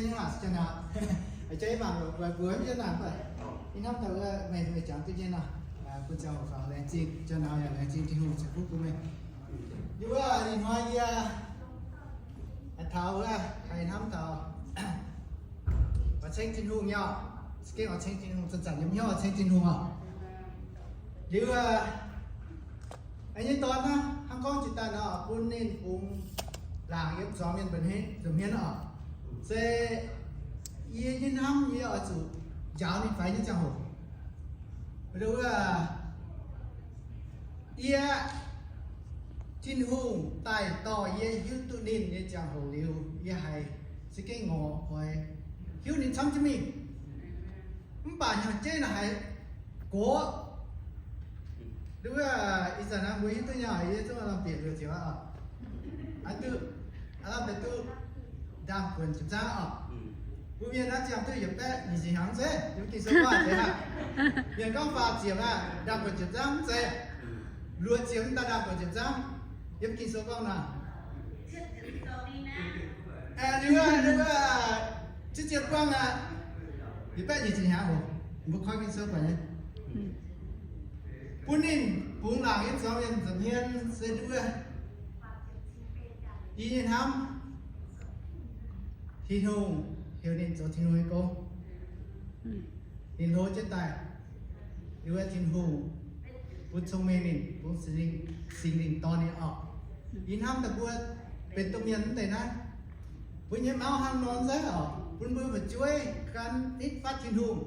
Janx-nauz, janx-nauz, jang mangc mbuo mbuo mv janx-nauz, ih hnamv daaih wuov meih, meih jangx duqv jienv nor, bun ziangh hoc faaux laengz zingh, janx-nauz yaac laengz zingh Tin-Hungh ceix fuqv bun meih. Liuz wuov ih hnoi yie taux wuov haih hnamv taux oix ceng Tin-Hungh nyei oc. Za'gengh oix ceng Tin-Hungh, zanc-zanc yiem hnyouv oix ceng Tin-Hungh oc. Liuz nyei dorn naaiv hnangv gorngv jiex daaih nor, bun ninh bungx laangc yiem zuangx mienh mbu'hmien oc. Se yie nyei hnamv, yie oix zuqc njaaux ninh faix nyei ziangh hoc. Wuov, yie, Tin-Hungh daaih dorh yie hiuv duqv ninh nyei ziangh hoc liuz, yie haiz za'gengh ngorc oix hiuv ninh camv jienv mingh. Mv baac hnyangx-jeiv naaic haiz gox. Wuov, ih zanc naaiv mbuo hiuv duqv nyei, yie zungv lamh bieqc luoqc ziepc aqv oc. Aav duqv, aav lamh deix duqv ndaamv-buonc ziepc zangv oc. Mbuo mienh naaiv ziangh duqv yietc baeqv nyic ziepc hnyangx mv zeiz, yiem Ging-Sou gorngv zeiz aqv. Mienh gorngv faah ziepc aqv, ndaamv-buonc ziepc zangv mv zeiz. Luoqc ziepc mv daaih ndaamv-buonc ziepc zangv, yiem Ging-Sou gorngv naaic. Liuz, liuz, ziex ziepc buangv aqv, yietc baeqv nyic ziepc hnyangx oc. Mbuo koi Ging-Sou buatc nyei. Bun ninh bungx laangc yiem zuangx mienh mbu'hmien se nduov. Yie nyei hnamv, Tin-Hungh heuc ninh zoux Tin-Hungh nyei gong. Ninh hlo jienv daaih, liuz wuov Tin-Hungh bun cong-mengh ninh, bun Singx Lingh, Singx Lingh dorh ninh oc. Yie hnamv daaih mbuo benx domh mienh mv deix naaiv, mbuo nyei mauv hnangv nor nzaiv oc, bun mbuo fu'jueiv gan nitv fatv Tin-Hungh,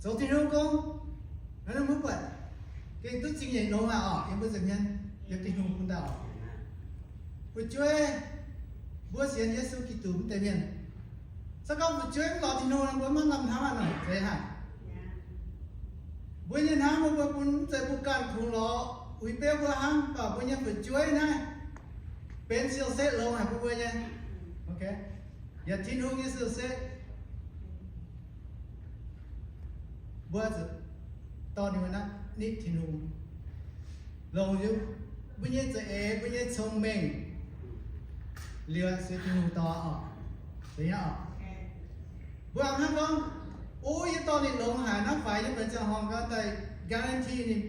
zoux Tin-Hungh gong. Naaiv mbuo buatc gengh duqv zingh nyeic longx aqv oc, yiem mbuo nza'hmien yiem Tin-Hungh bun daaih oc. Fu'jueiv, mbuo sienx Yesu Giduc mv deix mienh, se gorngv fu'jueiv mv lorz Tin-Hungh, mbuo maiv lamh hnamv aqv nor, zeiz haic. Mbuo nyei hnamv mbuo bun mv zeiz mbuo ganh kungx lorz uix beuv mbuo hnangv, mv baac mbuo nyei fu'jueiv naaiv benx siou-setv longx haic bun mbuo nyei. Yaac Tin-Hungh nyei siou-setv, mbuo zuqc dorh ninh mbuo naaiv nitv Tin-Hungh, longc yiem mbuo nyei za'eix, mbuo nyei cong-mengh, liuz sueih Tin-Hungh dorh oc. Mbuo hnangv gorngv, o, yie dorh ninh longx haic naaiv faix nyei, benx ziangh horngc gau daaih guarantee ninh,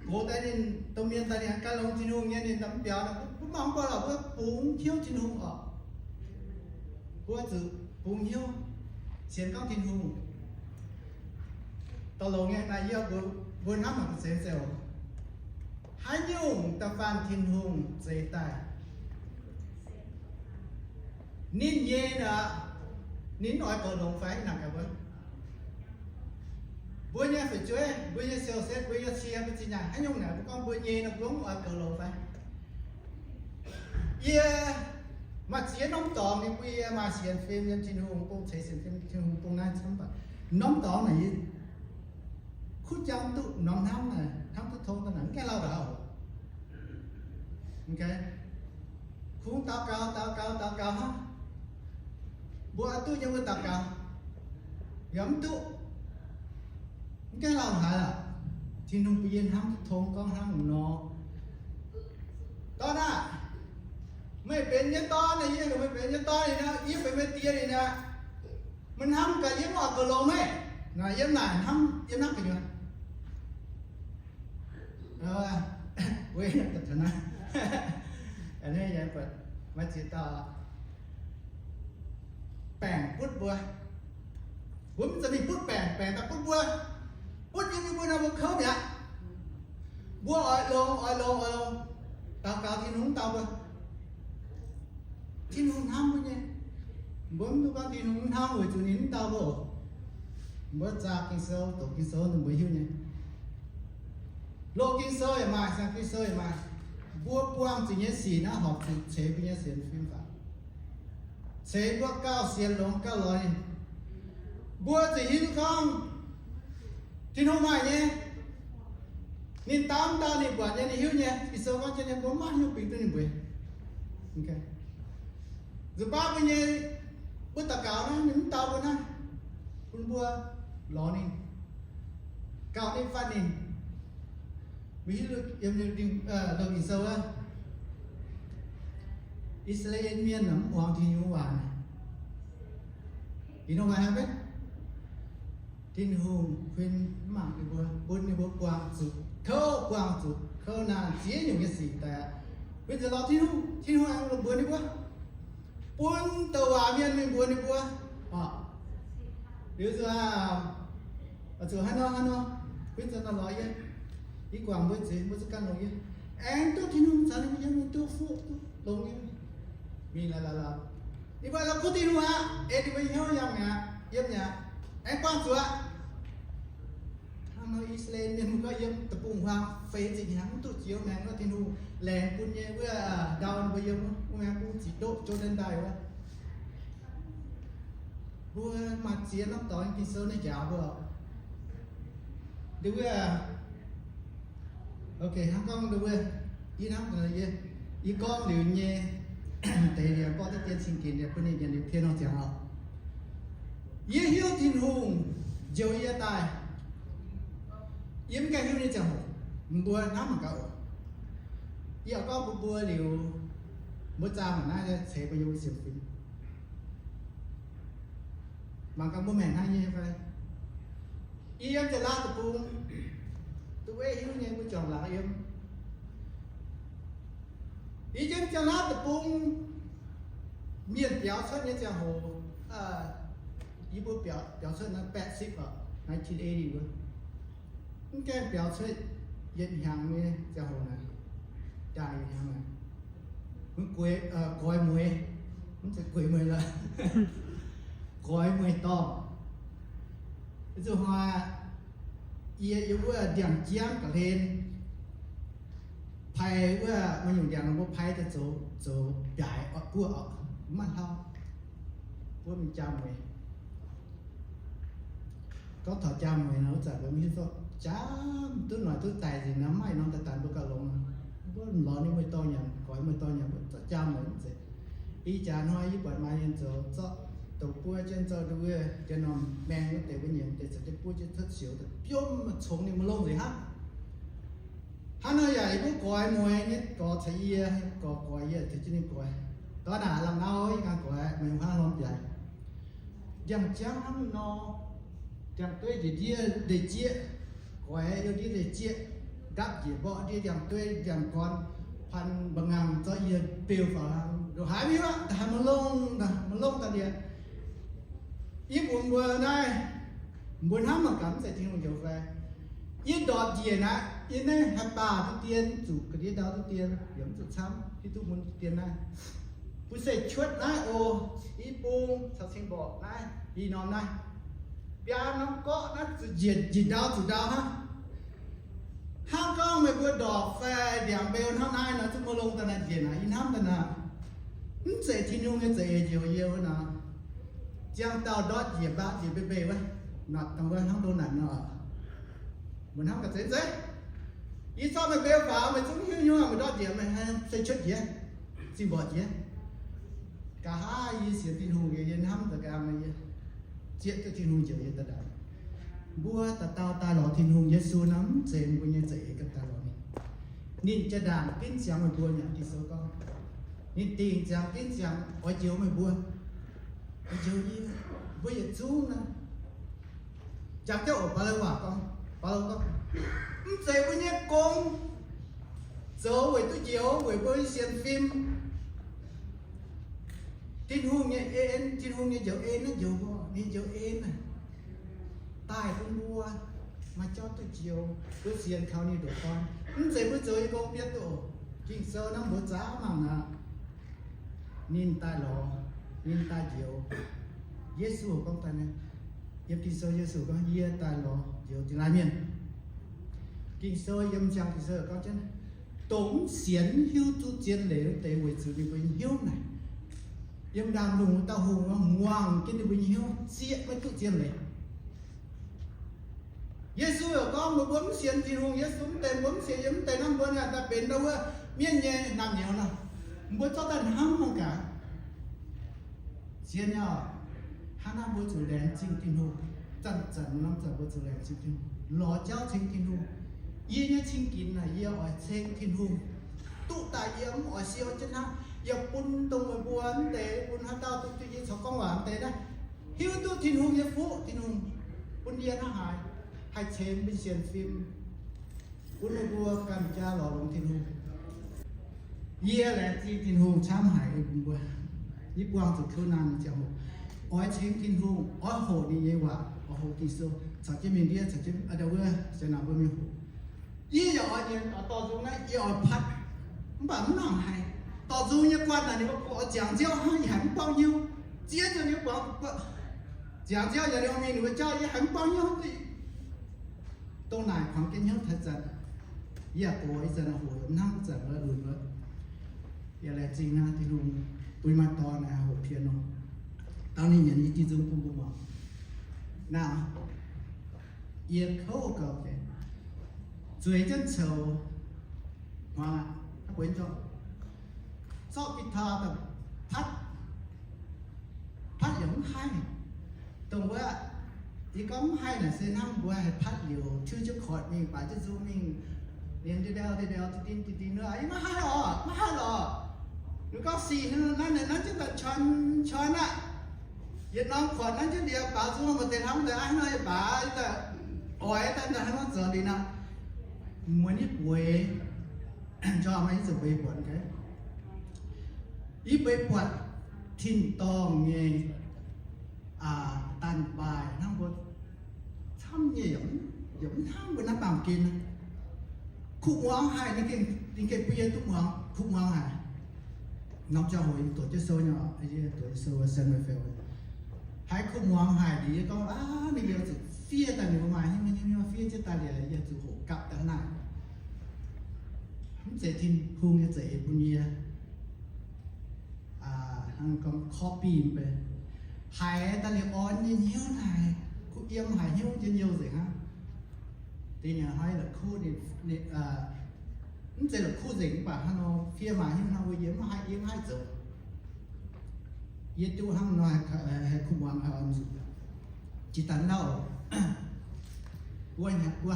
gox daaih ninh, domh mienh daaih ninh ganh longx Tin-Hungh nyei, ninh daaih mv biaux. Mbuo mangc mv buatc lorqc, mbuo bungx hnyouv Tin-Hungh oc. Mbuo zuqc bungx hnyouv sienx gorngv Tin-Hungh dorh longx nyei. Naaiv yie mbuo, mbuo hnamv mangc ga'zeix zeix oc. Haaix nyungc da'faanh Tin-Hungh zeix daaih, ninh nyei nor, ninh oix goux longx fai? Naaic gaax mbuo, mbuo nyei fu'jueiv, mbuo nyei siou-setv, mbuo nyei cie, mbuo zinh ndaangc haaix nyungc naaic, mbuo gorngv mbuo nyei nor, mbuo mv oix goux longx fai? Yie maaih ziex norm dorngx ninh bun yie maaih sienx fim yiem Tin-Hungh bung, ceix sienx fim Tin-Hungh bung naaiv camv baac norm dorngx naaic yie kuv jangx duqv norm hnamv naaic, hnamv duqv tong daaih naaic mv gaengh lauh ndaauv. Kungx daux gaux, daux gaux, daux gaux hnangv. Mbuo oix duqv nyei mbuo daux gaux, yaac mv duqv, mv gaengh lauh haaix aqv. Tin-Hungh bun yie hnamv duqv tong gorngv hnangv nor. Dorn aah! Meih benx yie nyei dorn, yie heuc meih benx yie nyei dorn liuz nor, yie benx meih die liuz nor, meih hnamv gaax yie mv oix goux longx meih. Naaic yiem naaic hnamv, yiem hnamv gu'nyuoz. Weic naaiv, maiv ziex dauh baengc butv mbuo. Mbuo mv zeiz mingh butv baengc, baengc daaih butv mbuo. Butv yiem mbuo nor mbuo kouv mi'aqv. Mbuo oix longx, oix longx, oix longx, daux gaux Tin-Hungh mv dau mbuo. Tin-Hungh hnamv mbuo nyei. Mbuo mv duqv gorngv Tin-Hungh mv hnamv weic zuqc ninh mv dau mbuo oc. Mbuo zaah Ging-Sou, doqc Ging-Sou, mbuo hiuv nyei. Loz Ging-Sou yaac maaih, siang Ging-Sou yaac maaih. Mbuo buangh zuqc nyei sic naaiv horpc zuqc ceix mbuo nyei sienx fim faaux, ceix mbuo gauh sienx longx gauh lorz ninh. Mbuo zuqc hiuv gorngv Tin-Hungh maaih nyei. Ninh dau mv dau ninh buatc nyei, ninh hiuv nyei. Ging-Sou gorngv jienv nyei, mbuo mv maaih haaix nyungc bingx duqv ninh mbuo. Nzunc baav mbuo nyei, mbuo daux gaux naaiv ninh mv dau mbuo naaiv, bun mbuo lorz ninh, gauh ninh fatv ninh. Mbuo hiuv yiem Loz-Ging Sou wuov, I^saa^laa^en Mienh mv muangx Tin-Hungh waac. Ih hnoi maaih haaix maiv? Tin-Hungh huin mv mangc ninh mbuo, bun ninh mbuo buangh zuqc kouv, buangh zuqc kouv naanh ziex nyungc nyei sic daaih. Huin zuqc lorz Tin-Hungh, Tin-Hungh aengx mbuox ninh mbuo, bun douc waac mienh mingh mbuox ninh mbuo. Orqc, liuz zuqc, zuqc haaix nor haaix nor, huin zuqc nor lorz yie, yie guangc mbuo nzengc, mbuo za'ganh longx yie. Aengx duqv Tin-Hungh caux ninh mbuo yiem, duqv fuqv duqv longx yie. Mingh laaix laaix laaix, ninh mbuo la'kuqv Tin-Hungh aqv, ei ninh mbuo hnyouv yangh mi'aqv, yiem mi'aqv, aengx buangh zuqc aqv. Hnangv nor I^saa^laa^en mienh mbuo gorngv yiem deic-bung-huaang feix ziepc hnyangx mv duqv jiex maengx wuov, Tin-Hungh laengz bun nyei wuov ndau ninh mbuo yiem wuov maengx bung ziqc ndoqv Jor^ndaen Ndaaih wuov. Mbuo maaih ziex norm dorngx Ging-Sou naaiv njaaux mbuo. Nduov, ok, hnangv gorngv nduov, yie hnamv yie, yie gorngv liuz nyei deix liuz gorngv deix dien cing-ginx liuz bun ninh nyanc liuz pien nor ziangx oc. Yie hiuv Tin-Hungh njoux yie daaih. Yie mv gaengh hiuv nyei ziangh hoc, mbuo hnamv mangc gaax oc. Yie oix gorngv bun mbuo liuz, mbuo zaah mangc naaiv ceix mbuo nyei sienx fim. Mangc gaax mbuo maengc hnangv nyei fai. Yie yiem Janx-Laauv deic-bung, duqv weiv hiuv nyei mbuo juangc laangz yiem. Yie yiem Janx-Laauv deic-bung, mienh biaux cuotv nyei ziangh hoc, yie mbuo biaux, biaux cuotv naaiv แปดสิบ oc, nineteen eighty wuov. Mv gaengh biaux cuotv yietc hnyangx nyei ziangh hoc naaic, ndaangc yietc hnyangx naaic, mv gueix, goix mueix, mv zeiz gueix mueix lorqc, goix mueix dorngh. Zuqc hnoi yie, yie wuov ndiangx-jangv ga'hlen, pai wuov maaih nyungc ndiangx mbuo pai daaih zoux, zoux mbiaaix oix buov oc, mv maaih hlauv, buov mingh jaa mueiz. Gorngv taux jaa mueiz nor, wuov zanc mbuo mv hiuv duqv, jaa duqv noic duqv daic nzengc nor, mv maaih norm daaih daix mbuo gauh longx. Mbuo lorz ninh mueiz-dorh nyanc, goix mueiz-dorh nyanc, mbuo zorqv jaa mueiz mv zeiz. Ih jaax hnoi yie buatc maaih mienh zoux zorqv douc buov jienv zorqv nduov wuov jienv norm maeng wuov deix mbuo nyiemc deix zoux jienv buov jienv cuotv siouc daaih biomv congx ninh mbuo longh nzengc hnangv. Hnangv nor yaac yie mbuo goix mueiz nyei gorx caux yie, gorx goix yie, tengx jienv ninh goix. Dorh naaic lamh nau yie ganh goix, meih hnangv norm jaax. Ndiangx-jangv hnangv nor, ndiangx-dueiv njiec ndiev ndeic-jieqv, goix yiem ndiev ndeic-jieqv, ndapv njiec mborqv ndiev ndiangx-dueiv ndiangx-gorn, paan mba'ngaangh zorqv yie beu faaux hnangv, ndongc haaix mv hiuv aqv, da'haaix maiv longh, maiv longh daaih liuz. Yie mbuox mbuo naaiv, mbuo hnamv mangc gaax mv zeiz Tin-Hungh njoux fai. Yie ndortv njiec naaiv, yie naaiv haih baac duqv dien, zuqc ga'ndiev ndau duqv dien, yaac mv zuqc camv, hiuv duqv mun duqv dien naaiv. Mbuo se cuotv naaiv oc, i bung caux cing-mborqc naaiv, i norm naaiv, biaa norm gorqv naaiv zuqc njiec, njiec ndau zuqc ndau hnangv. Hnangv gorngv meih mbuo ndorpc fai ndiangx mbeu hnangv naaiv nor, zuqc maiv longh daaih naaiv njiec naaic, yie hnamv daaih naaic, mv zeiz Tin-Hungh nyei za'eix njoux yie wuov nor. Ziangh dauh ndortv njiec mbaatv njiec mbei mbei wuov, notc dongh wuov hnangv ndongc naaic nor. Mbuo hnamv ga'zeix zeiv. Yie zorqv meih mbeu faaux, meih zungv hiuv nyungc meih ndortv njiec, meih se cuotv jiex, zingh mborqc jiex. Nqa'haav yie sienx Tin-Hungh, yie hnamv daaih nqa'haav yie zieqv duqv Tin-Hungh njoux yie daaih ndaangc. Mbuo dauh dauh daaih lorz Tin-Hungh Yesu nor, mv zeiz mbuo nyei za'eix ganh daaih lorz ninh. Ninh jaa-ndaangc ginv ziangx meih mbuo, nyanc Ging-Sou gorngv, ninh dingc ziangx ginv ziangx oix njoux meih mbuo, oix njoux yie, mbuo yietc zungv naaiv. Jangx jienv oc, Baulo waac gorngv, Baulo gorngv, mv zeiz mbuo nyei gong zoux weic duqv njoux, weic mbuo nyei sienx fim. Tin-Hungh nyei en, Tin-Hungh nyei njoux en naaiv njoux mbuo, ninh njoux en naaic daaih bun mbuo maaih jauv duqv njoux, mbuo sienx kaux ninh ndoqc dorn. Mv zeiz mbuo zoux nyei gong bietv duqv oc. Ging-Sou naaiv mbuo zaqc mangc aqv. Ninh daaih lorz, ninh daaih njoux. Yesu gorngv daaih naaiv, yiem Ging-Sou Yesu gorngv, yie daaih lorz njoux zingh laanh mienh. Ging-Sou yiem ziangx Ging-Sou gorngv jienv, dongh mv sienx mv hiuv duqv zien leiz wuov deix weic zuqc ninh mbuo nyei hnyouv naaic, yiem ndaamv-lungh wuov dauh hungh muangx jienv ninh mbuo nyei hnyouv zieqv maiv duqv zien leiz. Yesu yaac gorngv, meih mbuo mv sienx Tin-Hungh, Yesu mv deix, mbuo mv sienx yie mv deix nor, mbuo naaic daaih benx ndau wuov mienh nyei naamh nyouz nor, mbuo zorqv daaih hnamv mangc gaax. Zien nyei oc. Hnangv naaiv mbuo zuqc laengz zingh Tin-Hungh. Zanc-zanc norm zanc mbuo zuqc laengz zingh Tin-Hungh, lorz jauv ceng Tin-Hungh. Yie nyei cing-ginx naaic, yie oix ceng Tin-Hungh. Duqv daaih yie mv oix siou jienv hnangv, yie bun dongh meih mbuo mv deix, bun haaix dauh duqv yie caux gorngv waac mv deix naaiv. Hiuv duqv Tin-Hungh nyei fuqv, Tin-Hungh bun yie hnangv haaix, haih ceix mbuo sienx fim, bun ninh mbuo gamh jaa lorz longx Tin-Hungh. Yie laengz zingh Tin-Hungh camv haic bun mbuo. Yie buangh zuqc kouv naanc nyei ziangh hoc, oix ceng Tin-Hungh, oix hoqc ninh nyei waac, oix hoqc Ging-Sou, caux jienv mingh ndiev, caux jienv a'ndau wuov se naaic mbuo mingh hoqc. Yie yaac oix nyienz, oix dorh nzung naaiv, yie oix patv, mv baac mv nangc haic. Dorh nzung nyei guanh naaic ninh mbuo oix ziangx nziouv hnangv, yie haiz mv gorngv hnyouv. Ziex nzunc yie buangh, ziangx nziouv yaac ninh mingh ninh mbuo jauv, yie haiz mv gorngv hnyouv. Dongh naaic kuangx jienv hnyouv taux ih zanc, yie yaac gox ih zanc hoqc yaac mv hnangv ih zanc wuov lunx wuov. Yie laengz zingh naaiv Tin-Hungh bun maaih dorn naaic hoqc piano. Dangh ninh nyienz yie diuh nzung bun mbuo muangx. Naaiv yie kouv gauh jiex, zueiz jienv coux, hmuangx aqv, bueix jorm, zorqv guitar daaih patv, patv yaac mv haih. Dongh wuov, yie gorngv mv haih naaic se hnangv mbuo haih patv liuz tiuv jienv chord mingh, baaix jienv nzung mingh, liemh ndie-ndau ndie-ndau, din-din din-din wuov, yie mv haih oc, mv haih lorqc. Ninh gorngv sic naaiv, naaiv jienv daaih ช้อน ช้อน aqv. Yietc norm chord naaiv jienv ndie-ndau, baaux nzung maaih deix hnangv daaih hnangv nor, yie baaix daaih oix daaih hnangv nor zoux liuz nor, muonz yie bueix, njormh yie zuqc bueix buatc, yie bueix buatc tin-dorngh nyei danh mbaaih hnangv mbuo camv nyei, yaac mv hnangv mbuo naaiv baamh gen. Kuv muangx haic, ninh gengh bun yie duqv muangx, kuv muangx haic. Norm ziangh hoc yie doqc jienv sou nyei, yie doqc sou San Raphael, haiz kuv muangx haic liuz yie gorngv, aav, ninh yie zuqc fiev daaih, ninh mbuo maaih hnyouv, hnyouv fiev jienv daaih liuz, yie zuqc hoqc gapv daaih naaiv. Mv zeiz Tin-Hungh nyei za'eix bun yie hnangv gorngv copy mv bei, haiz daaih liuz orn nyei hnyouv naaic, kuv yiem haic, hnyouv njien-youh nzengc hnangv. Da'nyeic hnoi la'kuqv, mv zeiz la'kuqv nzengc, mv baac hnangv nor fiev maaih hnyouv hnangv mbuo yiem mv haih, yiem mv haih zoux. Yie duqv hnangv nor haih kuv muangx, haih oix nzuqc. Jiex daaih lauh, mbuo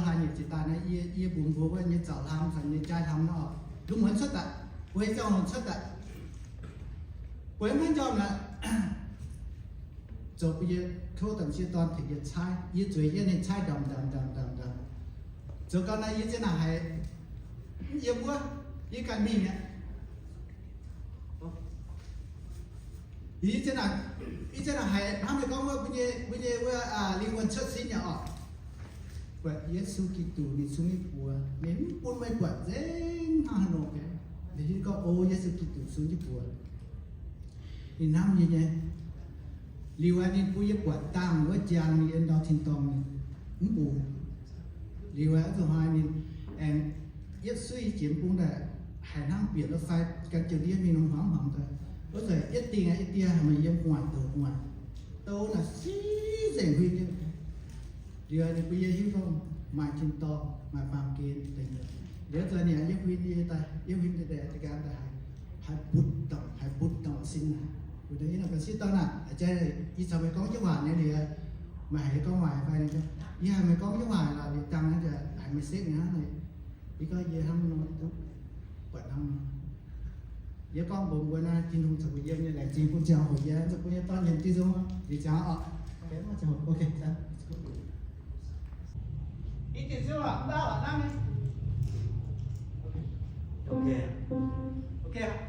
haaix nyungc jiex daaih naaiv, yie mbuox mbuo wuov nyei zaux hlam caux nyei jaai hlam nor, lungh muonz cuotv daaih, bueix ziangh hoc cuotv daaih, bueix maiv njormh aqv. Zoux bun yie kouv, dangh m'sieqv dorn tengx yie caaiv, yie zueiz jienv ninh caaiv ndamc ndamc ndamc ndamc ndamc. Zoux gau naaiv yie za'naaic haiz yiem wuov, yie ganh mingh aqv. Yie za'naaic, yie za'naaic haiz hnangv meih gorngv wuov, mbuo nyei, mbuo nyei wuov lingh wuonh cuotv sin yaac orqc. Buatc Yesu Giduc ninh sung jienv buoz, ninh mv bun meih buatc nzengc hnangv haaix nor. Ninh gorngv, O, Yesu Giduc sung jienv buoz. Ninh hnamv yie nyei. Liuz aeqv, ninh bun yie buatc dangh wuov jangx yiem ndau tin-dorngh mingh, mv bungx. Liuz aeqv, zuqc hnoi ninh aengx yietv suiv yie jiex mv bung daaih, haiz hnangv bieqc la'fai gan jienv ndiev mingh nor hmuangx hmuangx daaih. Wuov zanc yietv dingh aeqv, yie die haiz meih yiem gu'nguaaic douz gu'nguaaic, douz naaic siqv nzengc huin jienv. Liuz ninh bun yie hiuv gorngv maaih tin-dorngh, maaih baamh gen deix. Liuz zanc ninh yie huin yie daaih, yie huin daaih deix, deix gan daaih haiz, haiz mbutv dangh, haiz mbutv dangh sin naaic. Wuov deix yie nor ga'sieqv dorn aah, jai, yie caux meih gorngv jienv waac nyei liuz, meih haiz yie gorngv waac fai? Yie haiz meih gorngv jienv waac lorqc, liuz dangh naaiv haiz meih sekv nyei hnangv. Yie gorngv yie hnangv nor duqv buatc hnangv nor. Yie gorngv mbuox mbuo naaiv, Tin-Hungh caux mbuo yiem nyei, laengz zingh bun ziangh hoc yie zuqc bun yie dorn nyienz diuh nzung, liuz ziangh orqc. Yie diuh nzung lorqc, mv baac lorqc hnangv nyei.